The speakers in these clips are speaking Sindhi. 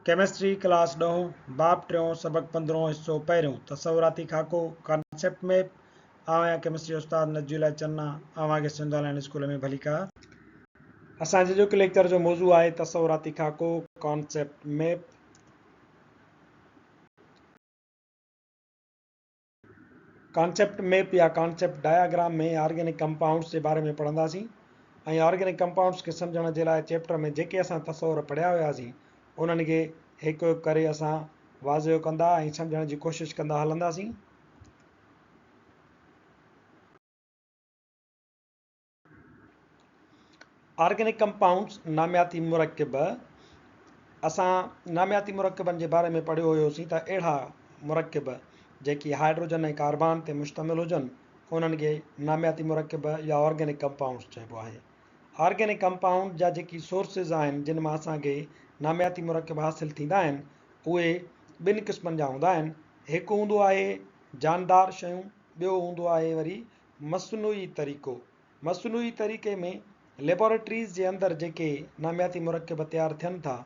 ڪيمسٽري ڪلاس ڏهون، باب ٽيون، سبق پندرهون، حصو پهريون، تصوراتي خاڪو، Concept Map، آئون آهيان ڪيمسٽري استاد نجي الله چنا، اوهان کي سنڌ آنلائن اسڪول ۾ ڀليڪار. اسان جي اڄوڪي ليڪچر جو موضوع آهي تصوراتي خاڪو، Concept Map. Concept map يا ڪانسيپٽ ڊاياگرام ۾ آرگينڪ ڪمپائونڊس جي باري ۾ پڙهنداسين ۽ آرگينڪ ڪمپائونڊس کي سمجهڻ جي لاء چيپٽر ۾ جيڪي اسان تصور پڙهيا هياسين انهن کي هڪ هڪ ڪري اسان واضح ڪندا ۽ سمجهڻ جي ڪوشش ڪندا هلنداسين. آرگينڪ ڪمپائونڊز، نامياتي مرڪب، اسان نامياتي مرڪبن جي باري ۾ پڙهيو هيوسين ته اهڙا مرڪب جيڪي هائڊروجن ۽ ڪاربان تي مشتمل هجن انهن کي نامياتي مرڪب يا آرگينڪ ڪمپائونڊز چئبو آهي. آرگينڪ ڪمپائونڊ جا جيڪي سورسز آهن جن مان اسان کي نامياتي مرڪب حاصل ٿيندا آهن اهي ٻن قسمن جا هوندا آهن هڪ هوندو آهي جاندار شيون ٻيو هوندو آهي وري مصنوعي طريقو، مصنوعي طريقي ۾ ليبارٽريز جي اندر جيڪي نامياتي مرڪب تيار ٿين ٿا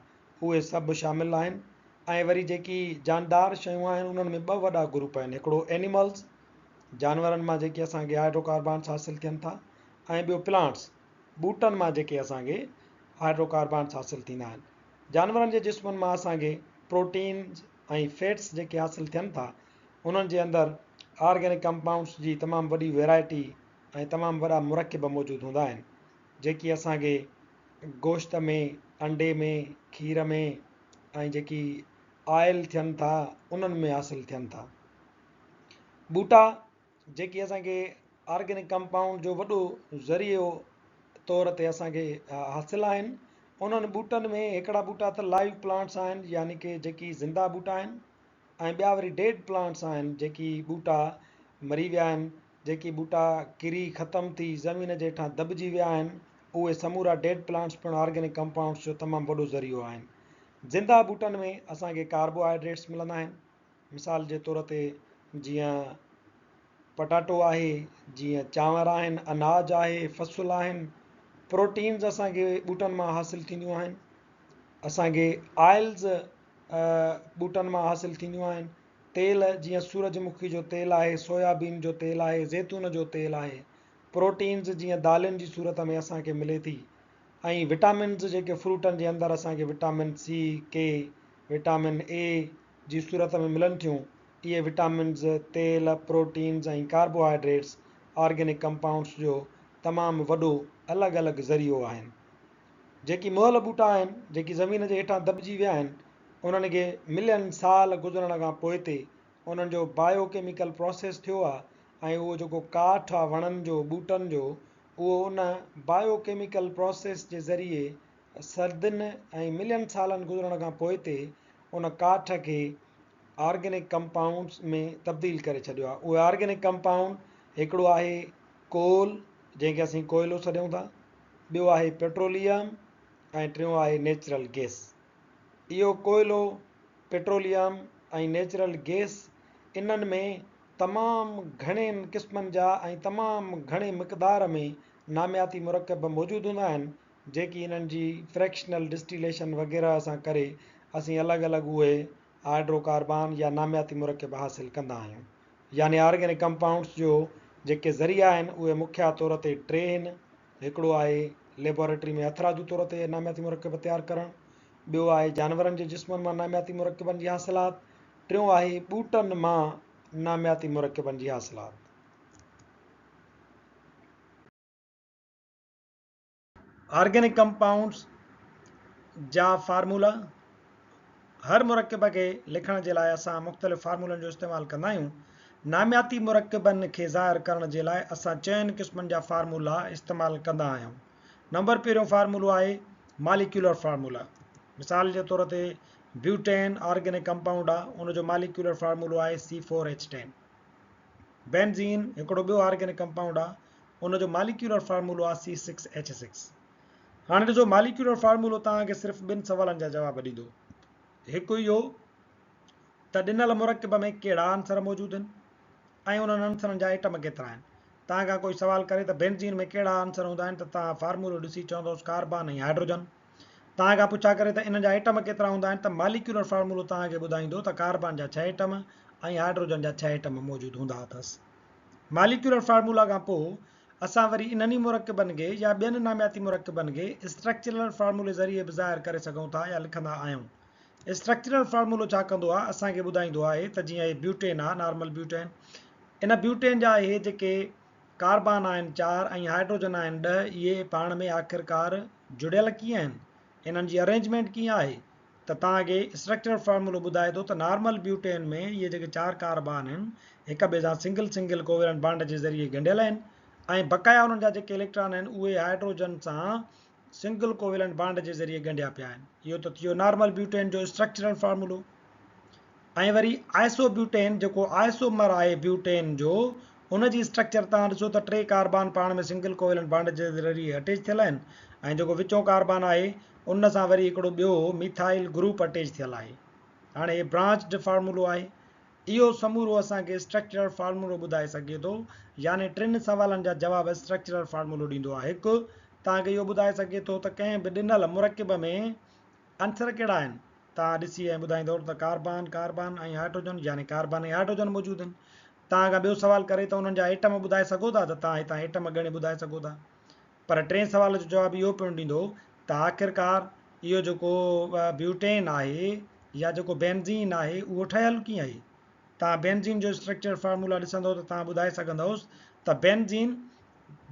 اهي سڀ شامل آهن ۽ وري جيڪي جاندار شيون آهن انهن ۾ ٻه وڏا گروپ آهن هڪڙو اينيملز، جانورن مان جيڪي اسان کي هائيڊرو ڪاربانس حاصل ٿين ٿا ۽ ٻيو پلانٽس، ٻوٽن مان جيڪي اسان کي هائيڊرو ڪاربانس حاصل ٿيندا آهن. جانورن جي جسمن مان اسان کي پروٽينز ۽ فيٽس جيڪي حاصل ٿين ٿا انهن جي اندر آرگينڪ ڪمپائونڊس جي تمام وڏي ويرائٽي ۽ تمام وڏا مرڪب موجود هوندا آهن جيڪي اسان کي گوشت ۾ انڊي ۾ کير ۾ ۽ جيڪي آئل ٿين ٿا انهن ۾ حاصل ٿين ٿا. ٻوٽا جيڪي اسان کي آرگينڪ ڪمپائونڊ جو وڏو ذريعو طور تي اسان کي حاصل آهن انهن ٻوٽن ۾ هڪڙا ٻوٽا ته لائيو پلانٽس آهن يعني ڪي جيڪي زنده ٻوٽا آهن ۽ ٻيا وري ڊيڊ پلانٽس آهن جيڪي ٻوٽا مري ويا آهن، جيڪي ٻوٽا ڪري ختم ٿي زمين جي هيٺان دٻجي ويا آهن، اهي سمورا ڊيڊ پلانٽس پڻ آرگينڪ ڪمپائونڊس جو تمام وڏو ذريعو آهن. زنده ٻوٽن ۾ اسان کي ڪاربوهائيڊريٽس ملندا آهن، مثال جي طور تي جيئن پٽاٽو آهي، جيئن چانور آهن، اناج آهي، فصل آهن، پروٽينز اسان کي ٻوٽن مان حاصل ٿينديون آهن، اسان کي آئلز ٻوٽن مان حاصل ٿينديون آهن. تيل جيئن سورج مکي جو تيل آهي، سويابين جو تيل آهي، زيتون جو تيل آهي. پروٽينز جيئن دالين جي صورت ۾ اسان کي ملي ٿي ۽ وٽامنز جيڪي فروٽن جي اندر اسان کي وٽامن سي، ڪي، وٽامن اي جي صورت ۾ ملن ٿيون. اهي وٽامنز، تيل، پروٽينز ۽ ڪاربوهائيڊريٽس آرگينڪ ڪمپائونڊز جو تمام وڏو الڳ الڳ ذريعو آهن. جيڪي مئل ٻوٽا آهن، جيڪي زمين جي هيٺان دٻجي ويا آهن، انهن کي ملين سال گذرڻ کان پوئتي انهن جو بايو ڪيميڪل پراسيس ٿيو آهي ۽ اهو جيڪو ڪاٺ آهي وڻن جو، ٻوٽن جو، اهو ان بايو ڪيميڪل پراسيس جي ذريعي صدين ۽ ملين سالن گذرڻ کان پوئتي ان ڪاٺ کي آرگينڪ ڪمپائونڊز ۾ تبديل ڪري ڇڏيو آهي. اهي آرگينڪ ڪمپائونڊ هڪڙو آهي ڪول جنهن کي اسين ڪوئلو سڏيون ٿا. ٻيو آهي پيٽروليم ۽ ٽيون آهي نيچرل گئس. اهو ڪوئلو، پيٽروليم ۽ نيچرل گئس انهن ۾ تمام گهڻين قسمن جا ۽ تمام گهڻي مقدار ۾ نامياتي مرڪب موجود هوندا آهن جيڪي انهن جي فريڪشنل ڊسٽيليشن وغيره سان ڪري اسين الڳ الڳ اهي هائيڊرو ڪاربان يا نامياتي مرڪب حاصل ڪندا آهيون. يعني آرگينڪ ڪمپائونڊس جو جيڪي ذريعا آهن اهي مکيه طور تي ٽي آهن، هڪڙو آهي ليبارٽري ۾ هٿرادو طور تي نامياتي مرڪب تيار ڪرڻ، ٻيو آهي جانورن جي جسمن مان نامياتي مرڪبن جي حاصلات، ٽيون آهي ٻوٽن مان نامياتي مرڪبن جي حاصلات. آرگينڪ ڪمپائونڊز جا فارمولا، هر مرڪب کي لکڻ جي لاء اسان مختلف فارمولن جو استعمال ڪندا آهيون. نامياتي مرڪبن کي ظاهر ڪرڻ جي لاء اسان چئن قسمن جا فارمولا استعمال ڪندا آهيون. نمبر پهريون فارمولو آهي ماليڪيولر فارمولا. مثال جي طور تي بيوٽين آرگينڪ ڪمپائونڊ آهي ان جو ماليڪيولر فارمولو آهي سي فور ايڇ ٽين. بينزين هڪڙو ٻيو آرگينڪ ڪمپائونڊ آهي ان جو ماليڪيولر فارمولو آهي سي سڪس ايڇ سڪس. هاڻي ڏسو ماليڪيولر فارمولو توهان کي صرف ٻن سوالن جا جواب ڏيندو. هڪ اهو ته ڏنل مرڪب ۾ ڪهڙا عنصر موجود آهن ۽ انهن عنصرن جا ايٽم ڪيترا آهن. توهان کان ڪوئي سوال ڪري ته بينزين ۾ ڪهڙا عنصر هوندا آهن ته توهان فارمولو ڏسي چوندوس ڪاربان ۽ هائيڊروجن. توهان کان پڇا ڪري ته انهن جا ايٽم ڪيترا هوندا آهن ته ماليڪيولر فارمولو توهان کي ٻڌائيندو ته ڪاربان جا ڇهه ايٽم ۽ هائڊروجن جا ڇهه ايٽم موجود هوندا اٿس. ماليڪيولر فارمولا کان پوء اسان وري انهن ئي مرڪبن کي يا ٻين نامياتي مرڪبن کي اسٽرڪچرل فارمولي ذريعي به ظاهر ڪري سگهون ٿا يا لکندا آهيون. اسٽرڪچرل فارمولو ڇا ڪندو آهي اسان کي ٻڌائيندو آهي ته جيئن هي بيوٽين آهي نارمل بيوٽين ان بيوٽين جا اهي جيڪي ڪاربان آهن چار ۽ هائڊروجن آهن ڏهه اهي پاڻ ۾ آخرڪار جڙيل ڪيئن آهن انهن جي ارينجمينٽ ڪيئن آهي ته توهان کي اسٽرڪچرل فارمولو ٻڌائي ٿو ته نارمل بيوٽين ۾ اهي جيڪي چار ڪاربان آهن هڪ ٻئي سان سنگل سنگل ڪوويلنٽ بانڊ جي ذريعي ڳنڍيل آهن ۽ بقايا انهن جا جيڪي اليڪٽران آهن اهي هائڊروجن سان سنگل ڪوويلنٽ بانڊ جي ذريعي ڳنڍيا پيا آهن اهو ته ٿيو نارمل بيوٽين جو اسٽرڪچرل فارمولو. ۽ وري آئسو بيوٽين جيڪو آئسومر آهي بيوٽين جو ان جي اسٽرڪچر توهان ڏسو ته ٽي ڪاربان پاڻ ۾ سنگل ڪوويلنٽ بانڊ جي ذريعي اٽيچ ٿيل آهن ۽ جيڪو وچون ڪاربان آهي ان سان وري هڪڙو ٻيو ميٿائل گروپ اٽيچ ٿيل آهي هاڻي هي برانچڊ فارمولو آهي اهو سمورو اسان کي اسٽرڪچرل فارمولو ٻڌائي سگهي ٿو يعني ٽن سوالن جا جواب اسٽرڪچرل فارمولو ڏيندو آهي هڪ توهان کي اهو ٻڌائي سگهي ٿو ته ڪنهن به ڏنل مرڪب ۾ عنصر ڪهڙا آهن؟ توهان ڏسي ۽ ٻڌائيندؤ ته ڪاربان، ڪاربان ۽ هائڊروجن يعني ڪاربان ۽ هائڊروجن موجود آهن. توهان کان ٻيو سوال ڪري ته انهن جا ايٽم ٻڌائي سگهو ٿا ته توهان هتان ايٽم ڳڻي ٻڌائي سگهو ٿا. پر ٽئين سوال جو جواب اهو پڻ ڏيندو ته آخرڪار اهو جيڪو بيوٽين آهي يا جيڪو بينزين آهي اهو ٺهيل ڪيئن آهي؟ توهان بينزين جو اسٽرڪچر فارمولا ڏسندؤ ته توهان ٻڌائي سگهندؤس ته بينزين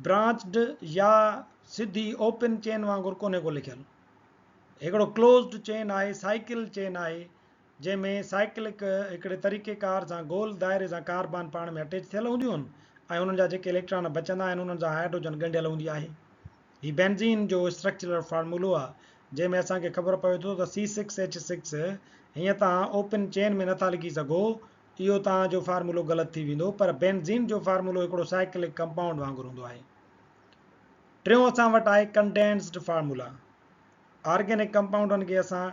برانچڊ يا سڌي اوپن چين وانگر ڪونهي ڪو لکيل. هڪڙو ڪلوزڊ چين آهي، سائيڪل چين آهي، جنهن ۾ سائيڪلڪ هڪڙي طريقي ڪار سان گول دائري سان ڪاربان پاڻ ۾ اٽيچ ٿيل هونديون آهن ۽ انهن جا جيڪي اليڪٽران بچندا آهن انهن سان هائڊروجن ڳنڍيل هوندي آهي. هي بينزين جو اسٽرڪچرل فارمولو آهي، جنهن ۾ اسان کي خبر پوي ٿو ته سي سڪس ايڇ سڪس هيئن توهان اوپن چين ۾ نٿا لکي سگهو، اهو توهان جو فارمولو غلط ٿي ويندو، پر بينزين جو فارمولو هڪڙو سائيڪلڪ ڪمپائونڊ وانگر هوندو آهي. ٽيون اسان وٽ آهي ڪنڊينسڊ فارمولا. آرگينڪ ڪمپائونڊن کي اسان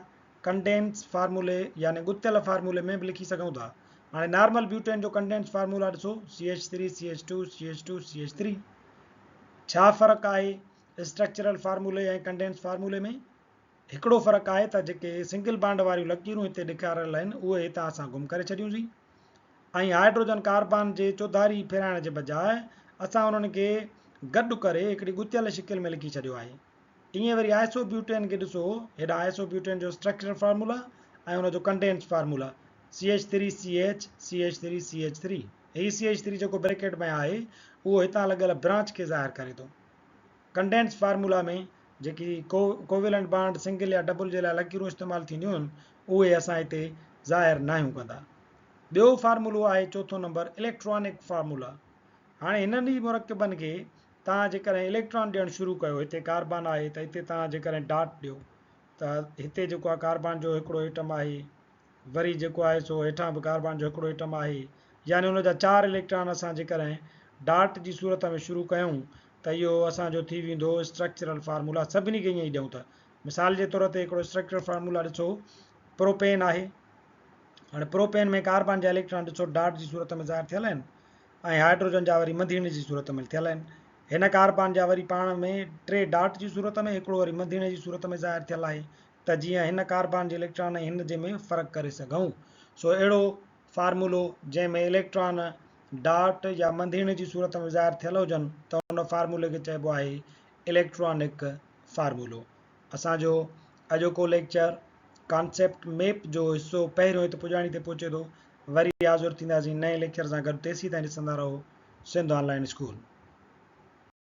ڪنڊينس فارمولي يعني ڳتيل فارمولي ۾ به لکي سگهون ٿا. هاڻي نارمل بيوٽين جو ڪنڊينس فارمولا ڏسو C H three C H two C H two C H three. ڇا فرق آهي اسٽرڪچرل فارمولي ۽ ڪنڊينس فارمولي ۾؟ هڪڙو فرق آهي ته جيڪي سنگل بانڊ واريون لڪيرون هتي ڏيکاريل آهن اهي هتان اسان گم ڪري ڇڏيون سين. ۽ هائڊروجن ڪاربان جي چوڌاري ڦيرائڻ جي بجاء اسان انهن کي گڏ ڪري هڪڙي ڳتيل شڪل ۾ لکي ڇڏيو آهي. ائين وري آئسو بيوٽين کي ڏسو، هيڏانهن آئسو بيوٽين جو اسٽرڪچرل فارمولا ۽ ان جو condense formula C H three C H C H three C H three. هي سي ايڇ ٿري جيڪو بريڪيٽ ۾ آهي اهو هتان لڳل برانچ کي ظاهر ڪري ٿو. ڪنڊينس فارمولا ۾ جيڪي ڪوويلنٽ بانڊ سنگل يا ڊبل جي لاء لڪيرون استعمال ٿينديون آهن اهي اسان هتي ظاهر ناهيون ڪندا. ٻيو فارمولو آهي چوٿون نمبر اليڪٽرانڪ فارمولا. هاڻي هنن ئي مرڪبن کي توهان جيڪڏهن اليڪٽران ڏيڻ شروع ڪيو هتي ڪاربان آهي ته هتي توهان جيڪڏهن ڊاٽ ڏيو ته هتي جيڪو آهي ڪاربان جو هڪڙو ايٽم آهي وري جيڪو آهي سو هيٺان به ڪاربان جو هڪڙو ايٽم آهي يعني ان جا چار اليڪٽران اسان جيڪڏهن ڊاٽ جي صورت ۾ شروع ڪيون ته اهو اسان جو ٿي ويندو اسٽرڪچرل فارمولا سڀني کي ائين ئي ڏيون ته مثال جي طور تي هڪڙو اسٽرڪچرل فارمولا ڏسو پروپين آهي هاڻي پروپين ۾ ڪاربان جا اليڪٽران ڏسو ڊاٽ جي صورت ۾ ظاهر ٿيل آهن ۽ هائڊروجن جا وري منڌيڻي جي صورت ۾ ٿيل آهن هن ڪاربان جا وري پاڻ ۾ ٽي ڊاٽ جي صورت ۾ هڪڙو وري منڌيڻي جي صورت ۾ ظاهر ٿيل آهي ته جيئن هن ڪاربان جي اليڪٽران ۽ هن جي ۾ فرق ڪري سگهون. سو اهڙو فارمولو جنهن ۾ اليڪٽران ڊاٽ يا منڌيڻي جي صورت ۾ ظاهر ٿيل هجن ته ان فارمولي کي چئبو آهي اليڪٽرانڪ فارمولو. اسان جو اڄوڪو ليڪچر ڪانسيپٽ ميپ جو حصو پهريون هت پڄاڻي تي پهچي ٿو. وري حاضر ٿينداسين نئين ليڪچر سان گڏ تيسين تائين ڏسندا رهو سنڌ آن لائين اسڪول.